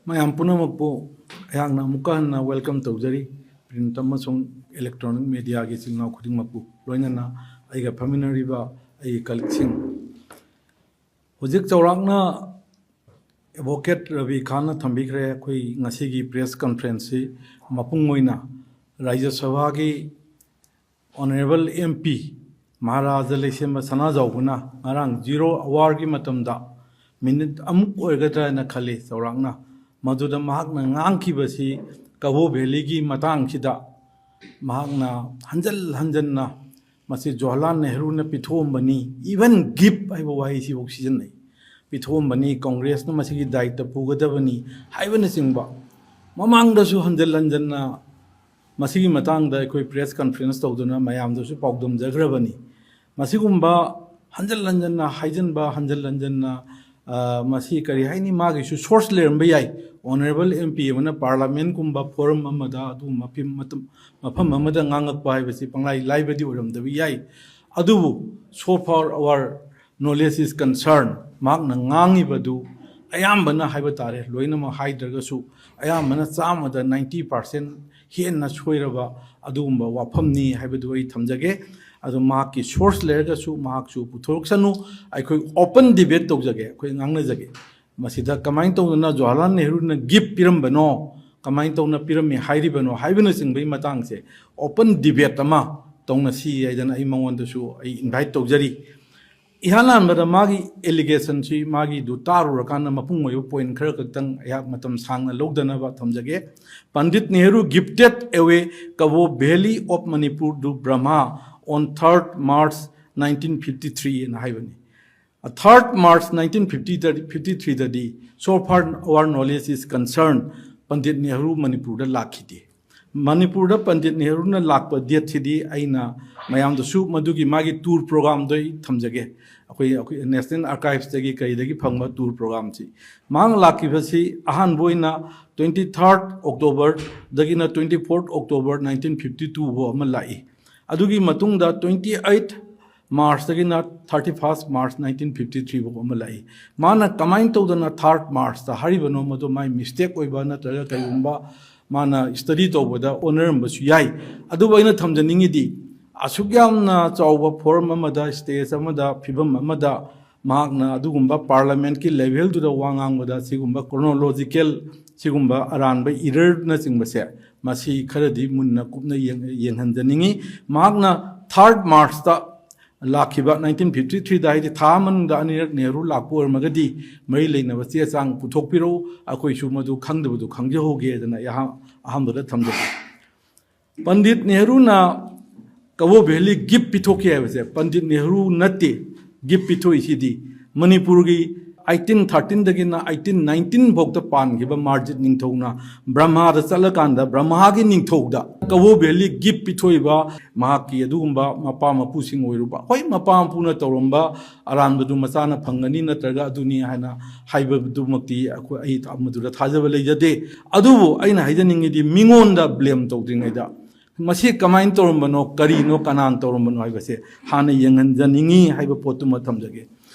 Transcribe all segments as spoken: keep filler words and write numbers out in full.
ꯃꯌꯥꯝ ꯄꯨꯝꯅꯃꯛꯄꯨ ꯑꯩꯍꯥꯛꯅ ꯑꯃꯨꯛꯀ ꯍꯟꯅ welcome ꯇꯧꯖꯔꯤ꯫ Print ꯑꯃꯁꯨꯡ electronic mediaꯒꯤ ꯏꯆꯤꯜ ꯏꯅꯥꯎ ꯈꯨꯗꯤꯡꯃꯛꯄꯨ, ꯂꯣꯏꯅꯅ ꯑꯩꯒ ꯐꯝꯃꯤꯟꯅꯔꯤꯕ ꯑꯩꯒꯤ colleagueꯁꯤꯡ꯫ ꯍꯧꯖꯤꯛ ꯆꯥꯎꯔꯥꯛꯅ Advocate ꯔꯕꯤ ꯈꯥꯟꯅ ꯊꯝꯕꯤꯈ꯭ꯔꯦ, ꯑꯩꯈꯣꯏ ꯉꯁꯤꯒꯤ press conferenceꯁꯤ ꯃꯄꯨꯡ ꯑꯣꯏꯅ ꯔꯥꯖ꯭ꯌ ꯁꯚꯥꯒꯤ Honourable MP ꯃꯍꯥꯔꯥꯖꯥ ꯂꯩꯁꯦꯝꯕ ꯁꯅꯥꯖꯥꯎꯕꯅ ꯉꯔꯥꯡ zero hourꯒꯤ ꯃꯇꯝꯗ minute ꯑꯃꯨꯛ ꯑꯣꯏꯒꯗ꯭ꯔꯥ ꯍꯥꯏꯅ ꯈꯜꯂꯤ ꯆꯥꯎꯔꯥꯛꯅ, ꯃꯗꯨꯗ ꯃꯍꯥꯛꯅ ꯉꯥꯡꯈꯤꯕꯁꯤ ꯀꯕꯣ ꯚꯦꯂꯤꯒꯤ ꯃꯇꯥꯡꯁꯤꯗ ꯃꯍꯥꯛꯅ ꯍꯟꯖꯜ ꯍꯟꯖꯟꯅ ꯃꯁꯤ ꯖꯋꯥꯍꯔꯂꯥꯜ ꯅꯦꯍꯔꯨꯅ ꯄꯤꯊꯣꯛꯑꯝꯕꯅꯤ, even gift ꯍꯥꯏꯕ ꯋꯥꯍꯩꯁꯤꯐꯥꯎ ꯁꯤꯖꯤꯟꯅꯩ꯫ ꯄꯤꯊꯣꯛꯑꯝꯕꯅꯤ, ꯀꯪꯒ꯭ꯔꯦꯁꯅ ꯃꯁꯤꯒꯤ ꯗꯥꯌꯤꯠꯇ ꯄꯨꯒꯗꯕꯅꯤ ꯍꯥꯏꯕꯅꯆꯤꯡꯕ ꯃꯃꯥꯡꯗꯁꯨ ꯍꯟꯖꯜ ꯍꯟꯖꯟꯅ ꯃꯁꯤꯒꯤ ꯃꯇꯥꯡꯗ ꯑꯩꯈꯣꯏ press conference ꯇꯧꯗꯨꯅ ꯃꯌꯥꯝꯗꯁꯨ ꯄꯥꯎꯗꯝꯖꯈ꯭ꯔꯕꯅꯤ꯫ ꯃꯁꯤꯒꯨꯝꯕ ꯍꯟꯖꯜ ꯍꯟꯖꯟꯅ ꯍꯥꯏꯖꯤꯟꯕ, ꯍꯟꯖꯜ ꯍꯟꯖꯟꯅ, ꯑ, ꯃꯁꯤ ꯀꯔꯤ ꯍꯥꯏꯅꯤ, ꯃꯥꯒꯤꯁꯨ source ꯂꯩꯔꯝꯕ ꯌꯥꯏ꯫ Honourable MP ꯑꯃꯅ parliamentꯀꯨꯝꯕ forum ꯑꯃꯗ ꯑꯗꯨꯒꯨꯝꯕ ꯃꯐꯝ, ꯃꯇꯝ, ꯃꯐꯝ ꯑꯃꯗ ꯉꯥꯡꯉꯛꯄ ꯍꯥꯏꯕꯁꯤ ꯄꯪꯂꯥꯏ ꯂꯥꯏꯕꯗꯤ ꯑꯣꯏꯔꯝꯗꯕ ꯌꯥꯏ꯫ ꯑꯗꯨꯕꯨ so far our knowledge is concerned, ꯃꯍꯥꯛꯅ ꯉꯥꯡꯉꯤꯕꯗꯨ ꯑꯌꯥꯝꯕꯅ ꯍꯥꯏꯕ ꯇꯥꯔꯦ, ꯂꯣꯏꯅꯃꯛ ꯍꯥꯏꯗ꯭ꯔꯒꯁꯨ ꯑꯌꯥꯝꯕꯅ ꯆꯥꯝꯃꯗ ninety percent ꯍꯦꯟꯅ ꯁꯣꯏꯔꯕ ꯑꯗꯨꯒꯨꯝꯕ ꯋꯥꯐꯝꯅꯤ ꯍꯥꯏꯕꯗꯨ ꯑꯩ ꯊꯝꯖꯒꯦ꯫ ꯑꯗꯨ ꯃꯍꯥꯛꯀꯤ source ꯂꯩꯔꯒꯁꯨ ꯃꯍꯥꯛꯁꯨ ꯄꯨꯊꯣꯔꯛꯁꯅꯨ, ꯑꯩꯈꯣꯏ open debate ꯇꯧꯖꯒꯦ, ꯑꯩꯈꯣꯏ ꯉꯥꯡꯅꯖꯒꯦ꯫ ꯃꯁꯤꯗ ꯀꯃꯥꯏꯅ ꯇꯧꯗꯅ ꯖꯋꯥꯍꯔꯂꯥꯜ ꯅꯦꯍꯔꯨꯅ gift ꯄꯤꯔꯝꯕꯅꯣ, ꯀꯃꯥꯏꯅ ꯇꯧꯅ ꯄꯤꯔꯝꯃꯤ ꯍꯥꯏꯔꯤꯕꯅꯣ ꯍꯥꯏꯕꯅꯆꯤꯡꯕꯒꯤ ꯃꯇꯥꯡꯁꯦ open debate ꯑꯃ ꯇꯧꯅꯁꯤ ꯍꯥꯏꯗꯅ ꯑꯩ ꯃꯉꯣꯟꯗꯁꯨ ꯑꯩ invite ꯇꯧꯖꯔꯤ꯫ ꯏꯍꯥꯟ ꯍꯥꯟꯕꯗ ꯃꯥꯒꯤ allegationꯁꯤ, ꯃꯥꯒꯤꯗꯨ ꯇꯥꯔꯨꯔꯀꯥꯟꯗ ꯃꯄꯨꯡ ꯑꯣꯏꯕ point ꯈꯔ ꯈꯛꯇꯪ ꯑꯩꯍꯥꯛ ꯃꯇꯝ ꯁꯥꯡꯅ ꯂꯧꯗꯅꯕ ꯊꯝꯖꯒꯦ꯫ Pandit Nehru gifted away Kabo Valley of Manipur to Brahma on third March nineteen fifty three ꯍꯥꯏꯅ ꯍꯥꯏꯕꯅꯤ꯫ Third March nineteen fifty, fifty threeꯗꯗꯤ, so far our knowledge is concerned, Pandit Nehru ꯃꯅꯤꯄꯨꯔꯗ ꯂꯥꯛꯈꯤꯗꯦ꯫ ꯃꯅꯤꯄꯨꯔꯗ ꯄꯟꯗꯤꯠ ꯅꯦꯍꯔꯨꯅ ꯂꯥꯛꯄ dateꯁꯤꯗꯤ ꯑꯩꯅ ꯃꯌꯥꯝꯗꯁꯨ ꯃꯗꯨꯒꯤ ꯃꯥꯒꯤ tour programꯗꯣ ꯑꯩ ꯊꯝꯖꯒꯦ꯫ ꯑꯩꯈꯣꯏ, ꯑꯩꯈꯣꯏ National Archivesꯇꯒꯤ ꯀꯩꯗꯒꯤ ꯐꯪꯕ tour programꯁꯤ꯫ ꯃꯍꯥꯛ ꯂꯥꯛꯈꯤꯕꯁꯤ ꯑꯍꯥꯟꯕ ꯑꯣꯏꯅ twenty third Octoberꯗꯒꯤꯅ twenty fourth October nineteen fifty two ꯐꯥꯎ ꯑꯃ ꯂꯥꯛꯏ꯫ ꯑꯗꯨꯒꯤ ꯃꯇꯨꯡꯗ twenty eight ꯃꯥꯔꯁꯇꯒꯤꯅ ꯊꯥꯔꯇꯤ ꯐꯥꯔꯁ ꯃꯥꯔꯁ ꯅꯥꯏꯟꯇꯤꯟ ꯐꯤꯐꯇꯤ ꯊ꯭ꯔꯤ ꯐꯥꯎ ꯑꯃ ꯂꯥꯛꯏ꯫ ꯃꯥꯅ ꯀꯃꯥꯏꯅ ꯇꯧꯗꯅ ꯊꯥꯔꯠ ꯃꯥꯔꯁꯇ ꯍꯥꯏꯔꯤꯕꯅꯣ, ꯃꯗꯨ ꯃꯥꯏ ꯃꯤꯁꯇꯦꯛ ꯑꯣꯏꯕ ꯅꯠꯇ꯭ꯔꯒ ꯀꯔꯤꯒꯨꯝꯕ ꯃꯥꯅ ꯁ꯭ꯇꯗꯤ ꯇꯧꯕꯗ ꯑꯣꯟꯅꯔꯝꯕꯁꯨ ꯌꯥꯏ꯫ ꯑꯗꯨꯕꯨ ꯑꯩꯅ ꯊꯝꯖꯅꯤꯡꯉꯤꯗꯤ, ꯑꯁꯨꯛ ꯌꯥꯝꯅ ꯆꯥꯎꯕ ꯐꯣꯔꯝ ꯑꯃꯗ, ꯁ꯭ꯇꯦꯖ ꯑꯃꯗ, ꯐꯤꯕꯝ ꯑꯃꯗ ꯃꯍꯥꯛꯅ ꯑꯗꯨꯒꯨꯝꯕ ꯄꯥꯔꯂꯃꯦꯟꯠꯀꯤ ꯂꯦꯚꯦꯜꯗꯨꯗ ꯋꯥ ꯉꯥꯡꯕꯗ ꯁꯤꯒꯨꯝꯕ ꯀ꯭ꯔꯣꯅꯣꯂꯣꯖꯤꯀꯦꯜ, ꯁꯤꯒꯨꯝꯕ ꯑꯔꯥꯟꯕ ꯏꯔꯔꯅꯆꯤꯡꯕꯁꯦ, ꯃꯁꯤ ꯈꯔꯗꯤ ꯃꯨꯟꯅ ꯀꯨꯞꯅ ꯌꯦꯡ-, ꯌꯦꯡꯍꯟꯖꯅꯤꯡꯉꯤ꯫ ꯃꯍꯥꯛꯅ ꯊꯥꯔꯠ ꯃꯥꯔꯁꯇ ꯂꯥꯛꯈꯤꯕ ꯅꯥꯏꯟꯇꯤꯟ ꯐꯤꯐꯇꯤ ꯊ꯭ꯔꯤꯗ, ꯍꯥꯏꯗꯤ ꯊꯥ ꯑꯃꯅꯨꯡꯗ ꯑꯅꯤꯔꯛ ꯅꯦꯍꯔꯨ ꯂꯥꯛꯄ ꯑꯣꯏꯔꯝꯃꯒꯗꯤ, ꯃꯔꯤ ꯂꯩꯅꯕ ꯆꯦ ꯆꯥꯡ ꯄꯨꯊꯣꯛꯄꯤꯔꯛꯎ, ꯑꯩꯈꯣꯏꯁꯨ ꯃꯗꯨ ꯈꯪꯗꯕꯗꯨ ꯈꯪꯖꯍꯧꯒꯦꯗꯅ ꯑꯩꯍꯥꯛ ꯑꯍꯥꯟꯕꯗ ꯊꯝꯖꯒꯦ꯫ ꯄꯟꯗꯤꯠ ꯅꯦꯍꯔꯨꯅ ꯀꯕꯣ ꯚꯦꯂꯤ ꯒꯤꯐ ꯄꯤꯊꯣꯛꯈꯤ ꯍꯥꯏꯕꯁꯦ ꯄꯟꯗꯤꯠ ꯅꯦꯍꯔꯨ ꯅꯠꯇꯦ꯫ ꯒꯤꯐ ꯄꯤꯊꯣꯛꯏꯁꯤꯗꯤ ꯃꯅꯤꯄꯨꯔꯒꯤ ꯑꯩꯠꯇꯤꯟ ꯊꯥꯔꯇꯤꯟꯗꯒꯤꯅ ꯑꯩꯠꯇꯤꯟ ꯅꯥꯏꯟꯇꯤꯟ ꯐꯥꯎꯗ ꯄꯥꯟꯈꯤꯕ ꯃꯥꯔꯖꯤꯠ ꯅꯤꯡꯊꯧꯅ ꯕ꯭ꯔꯍꯃꯥꯗ ꯆꯠꯂꯀꯥꯟꯗ ꯕ꯭ꯔꯍꯃꯥꯒꯤ ꯅꯤꯡꯊꯧꯗ ꯀꯕꯣ ꯚꯦꯂꯤ ꯒꯤꯐ ꯄꯤꯊꯣꯛꯏꯕ ꯃꯍꯥꯛꯀꯤ ꯑꯗꯨꯒꯨꯝꯕ ꯃꯄꯥ ꯃꯄꯨꯁꯤꯡ ꯑꯣꯏꯔꯨꯕ, ꯍꯣꯏ, ꯃꯄꯥ ꯃꯄꯨꯅ ꯇꯧꯔꯝꯕ ꯑꯔꯥꯟꯕꯗꯨ ꯃꯆꯥꯅ ꯐꯪꯒꯅꯤ ꯅꯠꯇ꯭ꯔꯒ ꯑꯗꯨꯅꯤ ꯍꯥꯏꯅ ꯍꯥꯏꯕꯗꯨꯃꯛꯇꯤ ꯑꯩꯈꯣꯏ, ꯑꯩ ꯃꯗꯨꯗ ꯊꯥꯖꯕ ꯂꯩꯖꯗꯦ꯫ ꯑꯗꯨꯕꯨ ꯑꯩꯅ ꯍꯥꯏꯖꯅꯤꯡꯉꯤꯗꯤ ꯃꯤꯉꯣꯟꯗ ꯕ꯭ꯂꯦꯝ ꯇꯧꯗ꯭ꯔꯤꯉꯩꯗ ꯃꯁꯤ ꯀꯃꯥꯏꯅ ꯇꯧꯔꯝꯕꯅꯣ, ꯀꯔꯤꯅꯣ, ꯀꯅꯥꯅ ꯇꯧꯔꯝꯕꯅꯣ ꯍꯥꯏꯕꯁꯦ ꯍꯥꯟꯅ ꯌꯦꯡꯍꯟꯖꯅꯤꯡꯉꯤ ꯍꯥꯏꯕ ꯄꯣꯠꯇꯨꯃ ꯊꯝꯖꯒꯦ꯫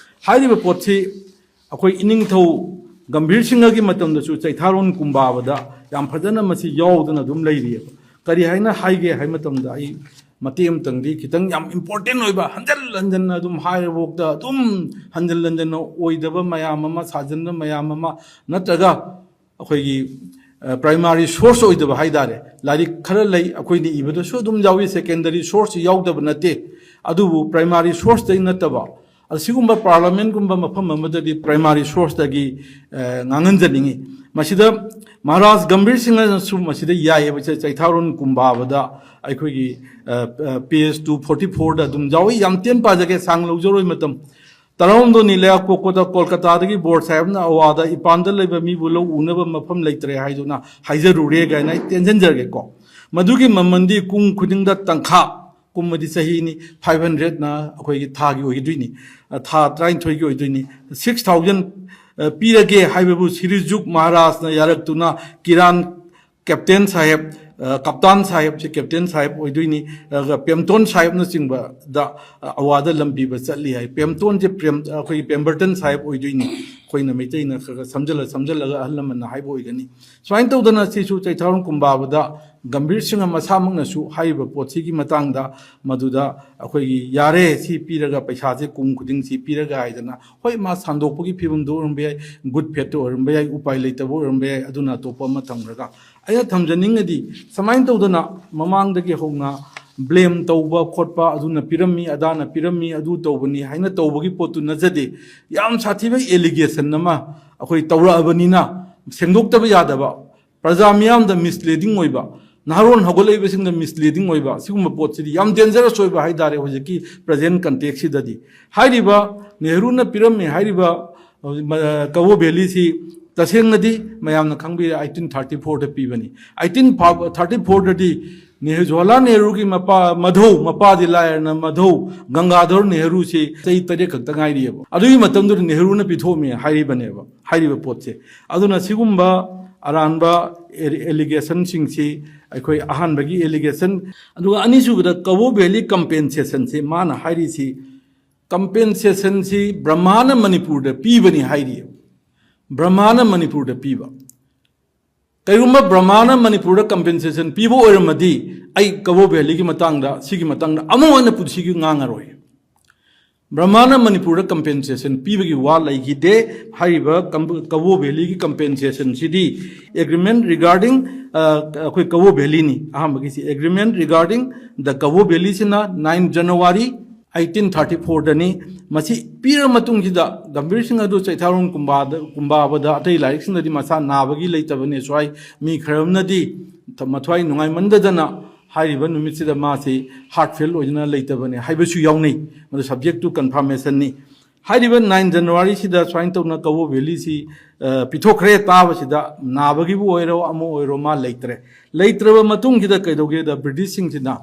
ꯍꯥꯏꯔꯤꯕ ꯄꯣꯠꯁꯤ ꯑꯩꯈꯣꯏ ꯏꯅꯤꯡꯊꯧ ꯒꯝꯚꯤꯔ ꯁꯤꯡꯍꯒꯤ ꯃꯇꯝꯗꯁꯨ ꯆꯩꯊꯥꯔꯣꯟ ꯀꯨꯝꯕꯥꯕꯗ ꯌꯥꯝ ꯐꯖꯅ ꯃꯁꯤ ꯌꯥꯎꯗꯅ ꯑꯗꯨꯝ ꯂꯩꯔꯤꯑꯕ꯫ ꯀꯔꯤ ꯍꯥꯏꯅ ꯍꯥꯏꯒꯦ ꯍꯥꯏꯕ ꯃꯇꯝꯗ, ꯑꯩ ꯃꯇꯦꯛ ꯑꯃꯇꯪꯗꯤ, ꯈꯤꯇꯪ ꯌꯥꯝ ꯏꯝꯄꯣꯔꯇꯦꯟ ꯑꯣꯏꯕ, ꯍꯟꯖꯜ ꯍꯟꯖꯟꯅ ꯑꯗꯨꯝ ꯍꯥꯏꯔꯕꯣꯛꯇ ꯑꯗꯨꯝ ꯍꯟꯖꯜ ꯍꯟꯖꯟꯅ ꯑꯣꯏꯗꯕ ꯃꯌꯥꯝ ꯑꯃ, ꯁꯥꯖꯟꯕ ꯃꯌꯥꯝ ꯑꯃ, ꯅꯠꯇ꯭ꯔꯒ ꯑꯩꯈꯣꯏꯒꯤ, ꯑ, ꯄ꯭ꯔꯥꯏꯃꯥꯔꯤ ꯁꯣꯔꯁ ꯑꯣꯏꯗꯕ ꯍꯥꯏ ꯇꯥꯔꯦ꯫ ꯂꯥꯏꯔꯤꯛ ꯈꯔ ꯂꯩ, ꯑꯩꯈꯣꯏꯅ ꯏꯕꯗꯁꯨ ꯑꯗꯨꯝ ꯌꯥꯎꯏ, ꯁꯦꯀꯦꯟꯗꯔꯤ ꯁꯣꯔꯁꯁꯤ ꯌꯥꯎꯗꯕ ꯅꯠꯇꯦ꯫ ꯑꯗꯨꯕꯨ ꯄ꯭ꯔꯥꯏꯃꯥꯔꯤ ꯁꯣꯔꯁꯇꯩ ꯅꯠꯇꯕ, ꯑꯁꯤꯒꯨꯝꯕ ꯄꯥꯔꯂꯃꯦꯟꯠꯀꯨꯝꯕ ꯃꯐꯝ ꯑꯃꯗꯗꯤ ꯄ꯭ꯔꯥꯏꯃꯥꯔꯤ ꯁꯣꯔꯁꯇꯒꯤ, ꯑ, ꯉꯥꯡꯍꯟꯖꯅꯤꯡꯉꯤ꯫ ꯃꯁꯤꯗ ꯃꯍꯥꯔꯥꯖ ꯒꯝꯚꯤꯔ ꯁꯤꯡꯍꯅꯁꯨ ꯃꯁꯤꯗ ꯌꯥꯏꯌꯦꯕ, ꯆꯩ-, ꯆꯩꯊꯥꯔꯣꯟ ꯀꯨꯝꯕꯥꯕꯗ ꯑꯩꯈꯣꯏꯒꯤ, ꯑ, ꯑ, ꯄꯦꯖ ꯇꯨ ꯐꯣꯔꯇꯤ ꯐꯣꯔꯗ ꯑꯗꯨꯝ ꯌꯥꯎꯏ꯫ ꯌꯥꯝ ꯇꯦꯟ ꯄꯥꯖꯒꯦ, ꯁꯥꯡ ꯂꯧꯖꯔꯣꯏ ꯃꯇꯝ꯫ ꯇꯔꯥꯍꯨꯝꯗꯣꯏꯅꯤ ꯂꯩꯕꯥꯛꯄꯣꯛꯄꯗ ꯀꯣꯜꯀꯇꯥꯗꯒꯤ ꯕꯣꯔ ꯁꯥꯍꯦꯕꯅ ꯑꯋꯥꯗ ꯏꯄꯥꯟꯗ ꯂꯩꯕ ꯃꯤꯕꯨ ꯂꯧ ꯎꯅꯕ ꯃꯐꯝ ꯂꯩꯇ꯭ꯔꯦ ꯍꯥꯏꯗꯨꯅ ꯍꯥꯏꯖꯔꯨꯔꯦ ꯀꯥꯏꯅ ꯑꯩ ꯇꯦꯟꯁꯤꯟꯖꯔꯒꯦꯀꯣ꯫ ꯃꯗꯨꯒꯤ ꯃꯃꯜꯗꯤ ꯀꯨꯝ ꯈꯨꯗꯤꯡꯗ ꯇꯪꯈꯥ, ꯀꯨꯝꯕꯗꯤ ꯆꯍꯤꯅꯤ, ꯐꯥꯏꯚ ꯍꯟꯗ꯭ꯔꯦꯠꯅ ꯑꯩꯈꯣꯏꯒꯤ ꯊꯥꯒꯤ ꯑꯣꯏꯒꯗꯣꯏꯅꯤ, ꯑ, ꯊꯥ ꯇꯔꯥꯅꯤꯊꯣꯏꯒꯤ ꯑꯣꯏꯗꯣꯏꯅꯤ꯫ ꯁꯤꯛꯁ ꯊꯥꯎꯖꯟ, ꯑ, ꯄꯤꯔꯒꯦ ꯍꯥꯏꯕꯕꯨ ꯁ꯭ꯔꯤ ꯖꯨꯒ ꯃꯍꯥꯔꯥꯖꯅ ꯌꯥꯔꯛꯇꯨꯅ ꯀꯤꯔꯥꯟ ꯀꯦꯞꯇꯦꯟ ꯁꯥꯍꯦꯕ ꯑ, ꯀꯞꯇꯥꯟ ꯁꯥꯍꯦꯕꯁꯦ ꯀꯦꯞꯇꯦꯟ ꯁꯥꯍꯦꯕ ꯑꯣꯏꯗꯣꯏꯅꯤ꯫ ꯑꯗꯨꯒ ꯄꯦꯝꯇꯣꯟ ꯁꯥꯍꯦꯕꯅꯆꯤꯡꯕꯗ, ꯑ, ꯑꯋꯥꯗ ꯂꯝ ꯄꯤꯕ ꯆꯠꯂꯤ ꯍꯥꯏ꯫ ꯄꯦꯝꯇꯣꯟꯁꯦ ꯄ꯭ꯔꯦꯝ-, ꯑꯩꯈꯣꯏꯒꯤ ꯄꯦꯝꯕꯔꯇꯟ ꯁꯥꯍꯦꯕ ꯑꯣꯏꯗꯣꯏꯅꯤ, ꯑꯩꯈꯣꯏꯅ ꯃꯩꯇꯩꯅ ꯈꯔ ꯈꯔ ꯁꯝꯖꯜꯂ ꯁꯝꯖꯜꯂꯒ ꯑꯍꯜ ꯂꯃꯟꯅ ꯍꯥꯏꯕ ꯑꯣꯏꯒꯅꯤ꯫ ꯁꯨꯃꯥꯏꯅ ꯇꯧꯗꯅ ꯁꯤꯁꯨ ꯆꯩꯊꯥꯔꯣꯟ ꯀꯨꯝꯕꯥꯕꯗ ꯒꯝꯚꯤꯔ ꯁꯤꯡꯍ ꯃꯁꯥꯃꯛꯅꯁꯨ ꯍꯥꯏꯔꯤꯕ ꯄꯣꯠꯁꯤꯒꯤ ꯃꯇꯥꯡꯗ, ꯃꯗꯨꯗ ꯑꯩꯈꯣꯏꯒꯤ ꯌꯥꯔꯦ, ꯁꯤ ꯄꯤꯔꯒ, ꯄꯩꯁꯥꯁꯦ ꯀꯨꯝ ꯈꯨꯗꯤꯡ ꯁꯤ ꯄꯤꯔꯒ ꯍꯥꯏꯗꯅ, ꯍꯣꯏ, ꯃꯥ ꯁꯥꯟꯗꯣꯛꯄꯒꯤ ꯐꯤꯕꯝꯗꯣ ꯑꯣꯏꯔꯝꯕ ꯌꯥꯏ, ꯒꯨꯗ ꯐꯦꯠꯇ ꯑꯣꯏꯔꯝꯕ ꯌꯥꯏ, ꯎꯄꯥꯏ ꯂꯩꯇꯕ ꯑꯣꯏꯔꯝꯕ ꯌꯥꯏ, ꯑꯗꯨꯅ ꯑꯇꯣꯞꯄ ꯑꯃ ꯊꯝꯈ꯭ꯔꯒ꯫ ꯑꯩꯅ ꯊꯝꯖꯅꯤꯡꯉꯗꯤ, ꯁꯨꯃꯥꯏꯅ ꯇꯧꯗꯅ ꯃꯃꯥꯡꯗꯒꯤ ꯍꯧꯅ ꯕ꯭ꯂꯦꯝ ꯇꯧꯕ ꯈꯣꯠꯄ, ꯑꯗꯨꯅ ꯄꯤꯔꯝꯃꯤ, ꯑꯗꯥꯅ ꯄꯤꯔꯝꯃꯤ, ꯑꯗꯨ ꯇꯧꯕꯅꯤ ꯍꯥꯏꯅ ꯇꯧꯕꯒꯤ ꯄꯣꯠꯇꯨ ꯅꯠꯆꯗꯦ꯫ ꯌꯥꯝ ꯁꯥꯊꯤꯕ ꯑꯦꯂꯤꯒꯦꯁꯟ ꯑꯃ ꯑꯩꯈꯣꯏ ꯇꯧꯔꯛꯑꯕꯅꯤꯅ, ꯁꯦꯡꯗꯣꯛꯇꯕ ꯌꯥꯗꯕ, ꯄ꯭ꯔꯖꯥ ꯃꯤꯌꯥꯝꯗ ꯃꯤꯁꯂꯤꯗꯤꯡ ꯑꯣꯏꯕ, ꯅꯍꯥꯔꯣꯟ ꯍꯧꯒꯠꯂꯛꯏꯕꯁꯤꯡꯗ ꯃꯤꯁꯂꯤꯗꯤꯡ ꯑꯣꯏꯕ, ꯁꯤꯒꯨꯝꯕ ꯄꯣꯠꯁꯤꯗꯤ ꯌꯥꯝ ꯗꯦꯟꯖꯔꯁ ꯑꯣꯏꯕ ꯍꯥꯏꯇꯥꯔꯦ ꯍꯧꯖꯤꯛꯀꯤ ꯄ꯭ꯔꯖꯦꯟ ꯀꯟꯇꯦꯛꯁꯁꯤꯗꯗꯤ꯫ ꯍꯥꯏꯔꯤꯕ ꯅꯦꯍꯔꯨꯅ ꯄꯤꯔꯝꯃꯤ ꯍꯥꯏꯔꯤꯕ, ꯑ, ꯀꯕꯣ ꯚꯦꯂꯤꯁꯤ ꯇꯁꯦꯡꯅꯗꯤ ꯃꯌꯥꯝꯅ ꯈꯪꯕꯤꯔꯦ, ꯑꯩꯠꯇꯤꯟ ꯊꯥꯔꯇꯤ ꯐꯣꯔꯗ ꯄꯤꯕꯅꯤ꯫ ꯑꯩꯠꯇꯤꯟ ꯊꯥꯔꯇꯤ ꯐꯣꯔꯗꯗꯤ ꯅꯦꯍꯔꯨ, ꯖꯋꯥꯍꯔꯂꯥꯜ ꯅꯦꯍꯔꯨꯒꯤ ꯃꯄꯥ, ꯃꯙꯧ, ꯃꯄꯥꯗꯤ ꯂꯥꯏꯔꯅ ꯃꯙꯧ ꯒꯪꯒꯥꯙꯔ ꯅꯦꯍꯔꯨꯁꯤ ꯆꯍꯤ ꯇꯔꯦꯠ ꯈꯛꯇ ꯉꯥꯏꯔꯤꯑꯕ꯫ ꯑꯗꯨꯒꯤ ꯃꯇꯝꯗꯨꯗ ꯅꯦꯍꯔꯨꯅ ꯄꯤꯊꯣꯛꯑꯝꯃꯦ ꯍꯥꯏꯔꯤꯕꯅꯦꯕ, ꯍꯥꯏꯔꯤꯕ ꯄꯣꯠꯁꯦ꯫ ꯑꯗꯨꯅ ꯁꯤꯒꯨꯝꯕ ꯑꯔꯥꯟꯕ ꯑꯦ-, ꯑꯦꯂꯤꯒꯦꯁꯟꯁꯤꯡꯁꯤ ꯑꯩꯈꯣꯏ ꯑꯍꯥꯟꯕꯒꯤ ꯑꯦꯂꯤꯒꯦꯁꯟ, ꯑꯗꯨꯒ ꯑꯅꯤꯁꯨꯕꯗ ꯀꯕꯣ ꯚꯦꯂꯤ ꯀꯝꯄꯦꯟꯁꯦꯁꯟꯁꯤ ꯃꯥꯅ ꯍꯥꯏꯔꯤꯁꯤ, ꯀꯝꯄꯦꯟꯁꯦꯁꯟꯁꯤ ꯕ꯭ꯔꯍꯃꯥꯅ ꯃꯅꯤꯄꯨꯔꯗ ꯄꯤꯕꯅꯤ ꯍꯥꯏꯔꯤꯑꯕ꯫ ꯕ꯭ꯔꯍꯃꯥꯅ ꯃꯅꯤꯄꯨꯔꯗ ꯄꯤꯕ꯫ ꯀꯩꯒꯨꯝꯕ ꯕ꯭ꯔꯍꯃꯥꯅ ꯃꯅꯤꯄꯨꯔꯗ ꯀꯝꯄꯦꯟꯁꯦꯁꯟ ꯄꯤꯕ ꯑꯣꯏꯔꯝꯃꯗꯤ, ꯑꯩ ꯀꯕꯣ ꯚꯦꯂꯤꯒꯤ ꯃꯇꯥꯡꯗ, ꯁꯤꯒꯤ ꯃꯇꯥꯡꯗ ꯑꯃꯨꯛ ꯍꯟꯅ ꯄꯨꯟꯁꯤꯒꯤ ꯉꯥꯡꯉꯔꯣꯏ꯫ ꯕ꯭ꯔꯍꯃꯥꯅ ꯃꯅꯤꯄꯨꯔꯗ ꯀꯝꯄꯦꯟꯁꯦꯁꯟ ꯄꯤꯕꯒꯤ ꯋꯥ ꯂꯩꯈꯤꯗꯦ꯫ ꯍꯥꯏꯔꯤꯕ ꯀꯝ-, ꯀꯕꯣ ꯚꯦꯂꯤꯒꯤ ꯀꯝꯄꯦꯟꯁꯦꯁꯟꯁꯤꯗꯤ ꯑꯦꯒ꯭ꯔꯤꯃꯦꯟ ꯔꯤꯒꯥꯔꯗꯤꯡ, ꯑ, ꯑꯩꯈꯣꯏ ꯀꯕꯣ ꯚꯦꯂꯤꯅꯤ꯫ ꯑꯍꯥꯟꯕꯒꯤꯁꯤ ꯑꯦꯒ꯭ꯔꯤꯃꯦꯟ ꯔꯤꯒꯥꯔꯗꯤꯡ ꯗ ꯀꯕꯣ ꯚꯦꯂꯤꯁꯤꯅ ꯅꯥꯏꯟ ꯖꯅꯋꯥꯔꯤ ꯑꯩꯠꯇꯤꯟ ꯊꯥꯔꯇꯤ ꯐꯣꯔꯗꯅꯤ꯫ ꯃꯁꯤ ꯄꯤꯔ ꯃꯇꯨꯡꯁꯤꯗ ꯒꯝꯚꯤꯔ ꯁꯤꯡ ꯑꯗꯨ ꯆꯩꯊꯥꯔꯣꯟ ꯀꯨꯝꯕꯥꯗ, ꯀꯨꯝꯕꯥꯕꯗ, ꯑꯇꯩ ꯂꯥꯏꯔꯤꯛꯁꯤꯡꯗꯗꯤ ꯃꯁꯥ ꯅꯥꯕꯒꯤ ꯂꯩꯇꯕꯅꯦꯁꯨ ꯍꯥꯏ꯫ ꯃꯤ ꯈꯔ ꯑꯃꯅꯗꯤ ꯃꯊ꯭ꯋꯥꯏ ꯅꯨꯡꯉꯥꯏꯃꯟꯗꯗꯅ ꯍꯥꯏꯔꯤꯕ ꯅꯨꯃꯤꯠꯁꯤꯗ ꯃꯥꯁꯤ ꯍꯥꯔꯠ ꯐꯦꯜ ꯑꯣꯏꯗꯨꯅ ꯂꯩꯇꯕꯅꯦ ꯍꯥꯏꯕꯁꯨ ꯌꯥꯎꯅꯩ꯫ ꯃꯗꯨ ꯁꯕꯖꯦꯛ ꯇꯨ ꯀꯟꯐꯥꯔꯃꯦꯁꯟꯅꯤ꯫ ꯍꯥꯏꯔꯤꯕ ꯅꯥꯏꯟ ꯖꯅꯋꯥꯔꯤꯁꯤꯗ ꯁꯨꯃꯥꯏꯅ ꯇꯧꯅ ꯀꯕꯣ ꯚꯦꯂꯤꯁꯤ, ꯑ, ꯄꯤꯊꯣꯛꯈ꯭ꯔꯦ ꯇꯥꯕꯁꯤꯗ ꯅꯥꯕꯒꯤꯕꯨ ꯑꯣꯏꯔꯣ ꯑꯃ ꯑꯣꯏꯔꯣ ꯃꯥ ꯂꯩꯇ꯭ꯔꯦ꯫ ꯂꯩꯇ꯭ꯔꯕ ꯃꯇꯨꯡꯁꯤꯗ ꯀꯩꯗꯧꯒꯦꯗ ꯕ꯭ꯔꯤꯇꯤꯁꯁꯤꯡꯁꯤꯅ,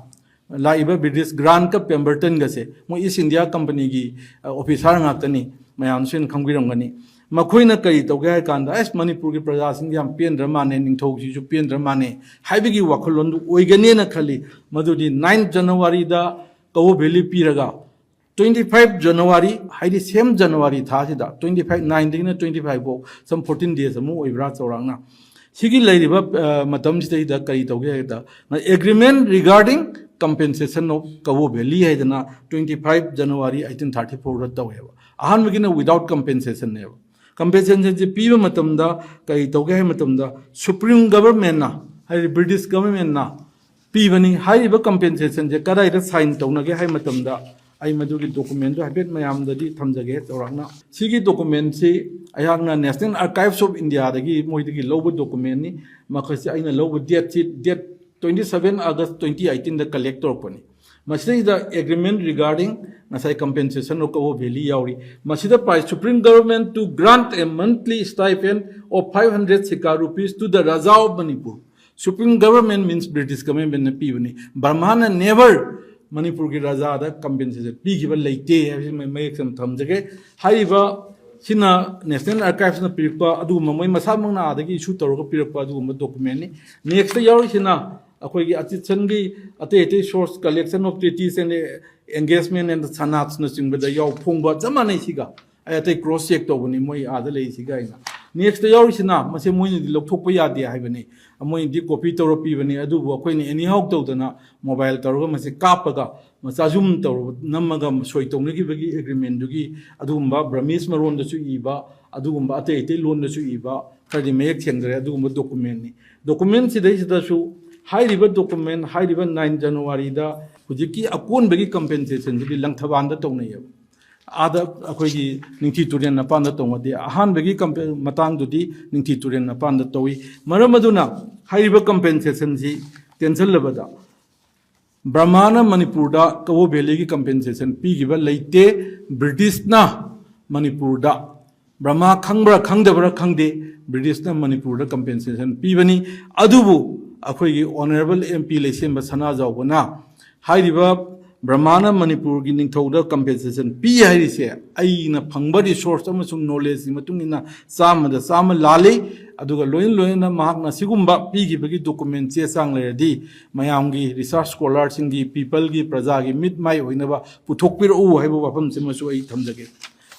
ꯂꯥꯛꯏꯕ ꯕ꯭ꯔꯤꯇꯤꯁ ꯒ꯭ꯔꯥꯟꯠꯀ ꯄꯦꯝꯕꯔꯇꯟꯒꯁꯦ ꯃꯣꯏ ꯏꯁ ꯏꯟꯗꯤꯌꯥ ꯀꯝꯄꯅꯤꯒꯤ, ꯑ, ꯑꯣꯐꯤꯁꯥꯔ ꯉꯥꯛꯇꯅꯤ, ꯃꯌꯥꯝꯁꯨ ꯍꯦꯟꯅ ꯈꯪꯕꯤꯔꯝꯒꯅꯤ꯫ ꯃꯈꯣꯏꯅ ꯀꯔꯤ ꯇꯧꯒꯦ ꯍꯥꯏ ꯀꯥꯟꯗ, ꯑꯁ, ꯃꯅꯤꯄꯨꯔꯒꯤ ꯄ꯭ꯔꯖꯥꯁꯤꯡ ꯌꯥꯝ ꯄꯦꯟꯗ꯭ꯔ ꯃꯥꯜꯂꯦ, ꯅꯤꯡꯊꯧꯁꯤꯁꯨ ꯄꯦꯟꯗ꯭ꯔ ꯃꯥꯜꯂꯦ ꯍꯥꯏꯕꯒꯤ ꯋꯥꯈꯜꯂꯣꯟꯗꯨ ꯑꯣꯏꯒꯅꯦꯅ ꯈꯜꯂꯤ꯫ ꯃꯗꯨꯗꯤ ninth January-ꯗ ꯀꯧꯕ ꯚꯦꯂꯤ ꯄꯤꯔꯒ, twenty five January, ꯍꯥꯏꯗꯤ same January ꯊꯥꯁꯤꯗ, twenty five, nine-ꯗꯒꯤꯅ twenty five ꯐꯥꯎ, some fourteen days ꯑꯃꯨꯛ ꯑꯣꯏꯕ꯭ꯔꯥ ꯆꯥꯎꯔꯥꯛꯅ, ꯁꯤꯒꯤ ꯂꯩꯔꯤꯕ, ꯑ, ꯃꯇꯝꯁꯤꯗꯩꯗ ꯀꯔꯤ ꯇꯧꯒꯦ ꯍꯥꯏꯕꯗ, Agreement Regarding Compensation of Kawo Valley ꯍꯥꯏꯗꯅ twenty five January eighteen thirty four-ꯗ ꯇꯧꯋꯦꯕ꯫ ꯑꯍꯥꯟꯕꯒꯤꯅ without compensation-ꯅꯦꯕ꯫ Compensation-ꯁꯦ ꯄꯤꯕ ꯃꯇꯝꯗ ꯀꯔꯤ ꯇꯧꯒꯦ ꯍꯥꯏꯕ ꯃꯇꯝꯗ, Supreme Government-ꯅ, ꯍꯥꯏꯗꯤ British Government-ꯅ ꯄꯤꯕꯅꯤ꯫ ꯍꯥꯏꯔꯤꯕ compensation-ꯁꯦ ꯀꯗꯥꯏꯗ sign ꯇꯧꯅꯒꯦ ꯍꯥꯏꯕ ꯃꯇꯝꯗ, ꯑꯩ ꯃꯗꯨꯒꯤ document-ꯗꯨ ꯍꯥꯏꯐꯦꯠ ꯃꯌꯥꯝꯗꯗꯤ ꯊꯝꯖꯒꯦ ꯆꯥꯎꯔꯥꯛꯅ꯫ ꯁꯤꯒꯤ document-ꯁꯤ ꯑꯩꯍꯥꯛꯅ National Archives of India-ꯗꯒꯤ ꯃꯣꯏꯗꯒꯤ ꯂꯧꯕ document-ꯅꯤ꯫ ꯃꯈꯣꯏꯁꯦ ꯑꯩꯅ ꯂꯧꯕ date-ꯁꯤ, date twenty seven August twenty eighteen-ꯗ collect ꯇꯧꯔꯛꯄꯅꯤ꯫ ꯃꯁꯤꯗꯩꯗ Agreement Regarding ꯉꯁꯥꯏ Compensation of Kawo Valley ꯌꯥꯎꯔꯤ꯫ ꯃꯁꯤꯗ ꯄꯥꯏ, Supreme Government to grant a monthly stipend of five hundred Sikar rupees to the Raja of Manipur꯫ Supreme Government means British Government-ꯅ ꯄꯤꯕꯅꯤ꯫ ꯕꯔꯃꯥꯅ never ꯃꯅꯤꯄꯨꯔꯒꯤ ꯔꯥꯖꯥꯗ compensation ꯄꯤꯈꯤꯕ ꯂꯩꯇꯦ ꯍꯥꯏꯕꯁꯤ ꯃ-, ꯃꯌꯦꯛ ꯁꯦꯡꯅ ꯊꯝꯖꯒꯦ꯫ ꯍꯥꯏꯔꯤꯕ ꯁꯤꯅ National Archives-ꯅ ꯄꯤꯔꯛꯄ ꯑꯗꯨꯒꯨꯝꯕ, ꯃꯣꯏ ꯃꯁꯥꯃꯛꯅ ꯑꯥꯗꯒꯤ issue ꯇꯧꯔꯒ ꯄꯤꯔꯛꯄ ꯑꯗꯨꯒꯨꯝꯕ document-ꯅꯤ꯫ Next-ꯇ ꯌꯥꯎꯔꯤꯁꯤꯅ ꯑꯩꯈꯣꯏꯒꯤ ꯑꯆꯤꯠꯁꯟꯒꯤ ꯑꯇꯩ ꯑꯇꯩ source, collection of treaties and engagement and sanats-ꯅꯆꯤꯡꯕꯗ ꯌꯥꯎ ꯐꯣꯡꯕ ꯆꯞ ꯃꯥꯟꯅꯩ ꯁꯤꯒ꯫ ꯑꯩ ꯑꯇꯩ cross check ꯇꯧꯕꯅꯤ, ꯃꯣꯏ ꯑꯥꯗ ꯂꯩꯔꯤꯁꯤꯒ ꯍꯥꯏꯅ꯫ Next-ꯇ ꯌꯥꯎꯔꯤꯁꯤꯅ, ꯃꯁꯤ ꯃꯣꯏꯅꯗꯤ ꯂꯧꯊꯣꯛꯄ ꯌꯥꯗꯦ ꯍꯥꯏꯕꯅꯤ, ꯃꯣꯏꯅꯗꯤ copy ꯇꯧꯔ ꯄꯤꯕꯅꯤ, ꯑꯗꯨꯕꯨ ꯑꯩꯈꯣꯏꯅ anyhow ꯇꯧꯗꯅ mobile ꯇꯧꯔꯒ ꯃꯁꯤ ꯀꯥꯞꯄꯒ, ꯃꯆꯥ zoom ꯇꯧꯔꯒ ꯅꯝꯃꯒ ꯁꯣꯏ ꯇꯧꯅꯈꯤꯕꯒꯤ agreement-ꯗꯨꯒꯤ ꯑꯗꯨꯒꯨꯝꯕ Burmese ꯃꯔꯣꯟꯗꯁꯨ ꯏꯕ, ꯑꯗꯨꯒꯨꯝꯕ ꯑꯇꯩ ꯑꯇꯩ ꯂꯣꯟꯗꯁꯨ ꯏꯕ, ꯈꯔꯗꯤ ꯃꯌꯦꯛ ꯁꯦꯡꯗ꯭ꯔꯦ, ꯑꯗꯨꯒꯨꯝꯕ document-ꯅꯤ꯫ Document ꯁꯤꯗꯩꯁꯤꯗꯁꯨ ꯍꯥꯏꯔꯤꯕ document, ꯍꯥꯏꯔꯤꯕ nine January-ꯗ ꯍꯧꯖꯤꯛꯀꯤ ꯑꯀꯣꯟꯕꯒꯤ compensation-ꯁꯤꯗꯤ ꯂꯪꯊꯕꯥꯜꯗ ꯇꯧꯅꯩꯌꯦꯕ꯫ ꯑꯥꯗ ꯑꯩꯈꯣꯏꯒꯤ ꯅꯤꯡꯊꯤ ꯇꯨꯔꯦꯜ ꯃꯄꯥꯟꯗ ꯇꯧꯅꯗꯦ꯫ ꯑꯍꯥꯟꯕꯒꯤ ꯀꯝꯄꯦ-, ꯃꯇꯥꯡꯗꯨꯗꯤ ꯅꯤꯡꯊꯤ ꯇꯨꯔꯦꯜ ꯃꯄꯥꯟꯗ ꯇꯧꯏ꯫ ꯃꯔꯝ ꯑꯗꯨꯅ ꯍꯥꯏꯔꯤꯕ compensation-ꯁꯤ ꯇꯦꯟꯁꯤꯜꯂꯕꯗ, ꯕ꯭ꯔꯍꯃꯥꯅ ꯃꯅꯤꯄꯨꯔꯗ ꯀꯧꯕ valley-ꯒꯤ compensation ꯄꯤꯈꯤꯕ ꯂꯩꯇꯦ꯫ British-ꯅ ꯃꯅꯤꯄꯨꯔꯗ, ꯕ꯭ꯔꯍꯃꯥ ꯈꯪꯕ꯭ꯔꯥ ꯈꯪꯗꯕ꯭ꯔꯥ ꯈꯪꯗꯦ, British-ꯅ ꯃꯅꯤꯄꯨꯔꯗ compensation ꯄꯤꯕꯅꯤ꯫ ꯑꯗꯨꯕꯨ ꯑꯩꯈꯣꯏꯒꯤ Honourable M P ꯂꯩꯁꯦꯝꯕ ꯁꯅꯥꯖꯥꯎꯕꯅ ꯍꯥꯏꯔꯤꯕ ꯕ꯭ꯔꯍꯃꯥꯅ ꯃꯅꯤꯄꯨꯔꯒꯤ ꯅꯤꯡꯊꯧꯗ ꯀꯝꯄꯦꯟꯁꯦꯁꯟ ꯄꯤ ꯍꯥꯏꯔꯤꯁꯦ ꯑꯩꯅ ꯐꯪꯕ ꯔꯤꯁꯣꯔꯁ ꯑꯃꯁꯨꯡ ꯅꯣꯂꯦꯖꯀꯤ ꯃꯇꯨꯡ ꯏꯟꯅ ꯆꯥꯝꯃꯗ ꯆꯥꯝꯃ ꯂꯥꯜꯂꯤ꯫ ꯑꯗꯨꯒ ꯂꯣꯏꯅ ꯂꯣꯏꯅꯅ ꯃꯍꯥꯛꯅ ꯁꯤꯒꯨꯝꯕ ꯄꯤꯈꯤꯕꯒꯤ ꯗꯣꯀꯨꯃꯦꯟ ꯆꯦ ꯆꯥꯡ ꯂꯩꯔꯗꯤ ꯃꯌꯥꯝꯒꯤ ꯔꯤꯁꯥꯔꯁ ꯁ꯭ꯀꯣꯂꯔꯁꯤꯡꯒꯤ, ꯄꯤꯄꯜꯒꯤ, ꯄ꯭ꯔꯖꯥꯒꯤ ꯃꯤꯠ ꯃꯥꯏ ꯑꯣꯏꯅꯕ ꯄꯨꯊꯣꯛꯄꯤꯔꯛꯎ ꯍꯥꯏꯕ ꯋꯥꯐꯝꯁꯤꯃꯁꯨ ꯑꯩ ꯊꯝꯖꯒꯦ꯫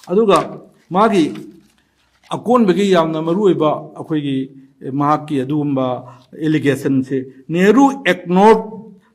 ꯑꯗꯨꯒ ꯃꯥꯒꯤ ꯑꯀꯣꯟꯕꯒꯤ ꯌꯥꯝꯅ ꯃꯔꯨꯑꯣꯏꯕ ꯑꯩꯈꯣꯏꯒꯤ, ꯑꯦ, ꯃꯍꯥꯛꯀꯤ ꯑꯗꯨꯒꯨꯝꯕ ꯑꯦꯂꯤꯒꯦꯁꯟꯁꯦ, Nehru ignored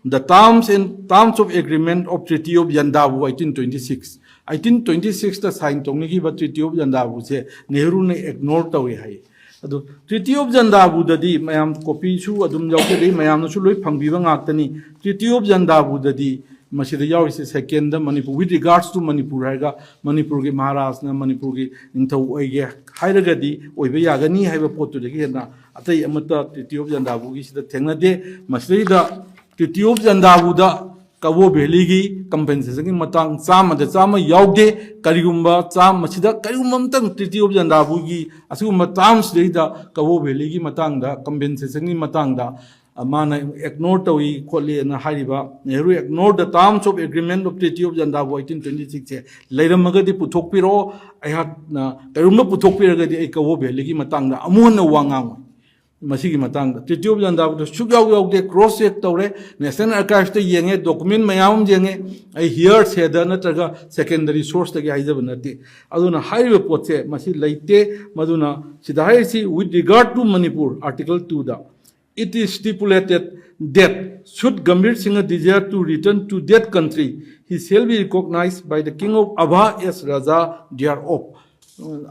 the terms and terms of agreement of Treaty of Yandabo eighteen twenty six꯫ Eighteen twenty ꯁꯤꯛꯁꯇ ꯁꯥꯏꯟ ꯇꯧꯅꯈꯤꯕ Treaty of Yandaboꯁꯦ ꯅꯦꯍꯔꯨꯅ ꯏꯒꯅꯣꯔ ꯇꯧꯏ ꯍꯥꯏ꯫ ꯑꯗꯣ Treaty of Yandaboꯗꯗꯤ ꯃꯌꯥꯝ ꯀꯣꯄꯤꯁꯨ ꯑꯗꯨꯝ ꯌꯥꯎꯖꯔꯤ, ꯃꯌꯥꯝꯅꯁꯨ ꯂꯣꯏ ꯐꯪꯕꯤꯕ ꯉꯥꯛꯇꯅꯤ꯫ Treaty of Yandaboꯗꯗꯤ ꯃꯁꯤꯗ ꯌꯥꯎꯔꯤꯁꯦ second Manipur, with regards to Manipur ꯍꯥꯏꯔꯒ ꯃꯅꯤꯄꯨꯔꯒꯤ ꯃꯍꯥꯔꯥꯖꯅ, ꯃꯅꯤꯄꯨꯔꯒꯤ ꯅꯤꯡꯊꯧ ꯑꯣꯏꯒꯦ ꯍꯥꯏꯔꯒꯗꯤ ꯑꯣꯏꯕ ꯌꯥꯒꯅꯤ ꯍꯥꯏꯕ ꯄꯣꯠꯇꯨꯗꯒꯤ ꯍꯦꯟꯅ ꯑꯇꯩ ꯑꯃꯠꯇ Treaty of Yandaboꯒꯤꯁꯤꯗ ꯊꯦꯡꯅꯗꯦ꯫ ꯃꯁꯤꯗꯩꯗ Treaty of Yandaboꯗ ꯀꯕꯣ ꯚꯦꯂꯤꯒꯤ ꯀꯝꯄꯦꯟꯁꯦꯁꯟꯒꯤ ꯃꯇꯥꯡ ꯆꯥꯝꯃꯗ ꯆꯥꯝꯃ ꯌꯥꯎꯗꯦ꯫ ꯀꯔꯤꯒꯨꯝꯕ ꯆꯥꯝꯃ, ꯃꯁꯤꯗ ꯀꯔꯤꯒꯨꯝꯕ ꯑꯃꯇꯪ Treaty of Yandaboꯒꯤ ꯑꯁꯤꯒꯨꯝꯕ ꯇꯥꯔꯝꯁꯤꯗꯩꯗ ꯀꯕꯣ ꯚꯦꯂꯤꯒꯤ ꯃꯇꯥꯡꯗ, ꯀꯝꯄꯦꯟꯁꯦꯁꯟꯒꯤ ꯃꯇꯥꯡꯗ, ꯑ, ꯃꯥꯅ ꯏꯒꯅꯣꯔ ꯇꯧꯏ ꯈꯣꯠꯂꯤꯅ ꯍꯥꯏꯔꯤꯕ, Nehru ignored the terms of agreement of Treaty of Yandabo eighteen twenty sixꯁꯦ ꯂꯩꯔꯝꯃꯒꯗꯤ ꯄꯨꯊꯣꯛꯄꯤꯔꯛꯑꯣ꯫ ꯑꯩꯍꯥꯛꯅ ꯀꯔꯤꯒꯨꯝꯕ ꯄꯨꯊꯣꯛꯄꯤꯔꯒꯗꯤ ꯑꯩ ꯀꯕꯣ ꯚꯦꯂꯤꯒꯤ ꯃꯇꯥꯡꯗ ꯑꯃꯨꯛ ꯍꯟꯅ ꯋꯥ ꯉꯥꯡꯉꯣꯏ꯫ ꯃꯁꯤꯒꯤ ꯃꯇꯥꯡꯗ Treaty of Yandaboꯗ ꯁꯨꯛꯌꯥꯎ ꯌꯥꯎꯗꯦ꯫ ꯀ꯭ꯔꯣꯁ ꯆꯦꯛ ꯇꯧꯔꯦ, ꯅꯦꯁꯅꯦꯜ ꯑꯥꯔꯀꯥꯏꯚꯁꯇ ꯌꯦꯡꯉꯦ, ꯗꯣꯀꯨꯃꯦꯟ ꯃꯌꯥꯝ ꯑꯃ ꯌꯦꯡꯉꯦ꯫ ꯑꯩ ꯍꯤꯌꯔ ꯁꯦꯗ ꯅꯠꯇ꯭ꯔꯒ ꯁꯦꯀꯦꯟꯗꯔꯤ ꯁꯣꯔꯁꯇꯒꯤ ꯍꯥꯏꯖꯕ ꯅꯠꯇꯦ꯫ ꯑꯗꯨꯅ ꯍꯥꯏꯔꯤꯕ ꯄꯣꯠꯁꯦ ꯃꯁꯤ ꯂꯩꯇꯦ꯫ ꯃꯗꯨꯅ ꯁꯤꯗ ꯍꯥꯏꯔꯤꯁꯤ, with regard to Manipur, Article twoꯗ, it is stipulated that should Gambhir Singh desire to return to that country, he shall be recognized by the King of Abha as Raja thereof.